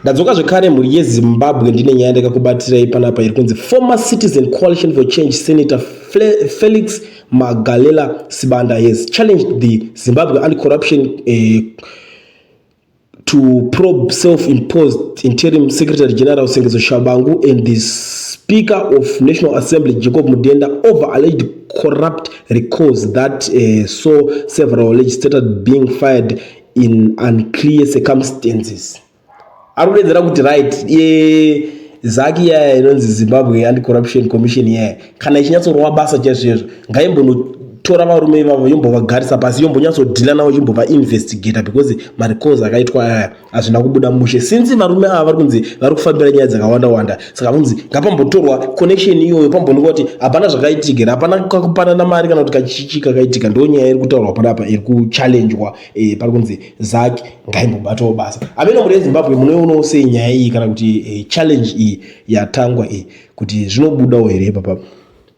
Ndadzoka zvekare mhuri yeZimbabwe, ndine nyaya ndakakubatirai panapa iri kunzi former Citizen Coalition for Change Senator Felix Magalela Sibanda has challenged the Zimbabwe Anti-Corruption to probe self-imposed interim Secretary General Sengezo Shabangu and the Speaker of National Assembly Jacob Mudenda over alleged corrupt recalls that saw several legislators being fired in unclear circumstances. Ari kudedzera kuti right, ZACC iyaya inonzi Zimbabwe Anti-Corruption Commission iyaya, kana ichinyatsorova basa chaizvo, ngaimbonotora varume ivavo, yombovagarisa pasi, yombonyatsodhila navo, chimbovainvestigata, because marecalls akaitwa aya hazvina kubuda mushe, since varume ava vari kunzi vari kufambira nyaya dzakawanda wanda. Saka kunzi ngapambotorwa connection iyoyo, pamboonekwa kuti hapana zvakaitika here, hapana kakupanana mari kana kuti kachichi kakaitika. Ndo nyaya iri kutaurwa panapa, iri kuchallenjwa. Pari kunzi ZACC ngaimbobatawo basa. Ameno muri yeZimbabwe, munoionawo sei nyaya iyi, kana kuti challenge iyi yatangwa iyi, kuti zvinobudawo here ipapa?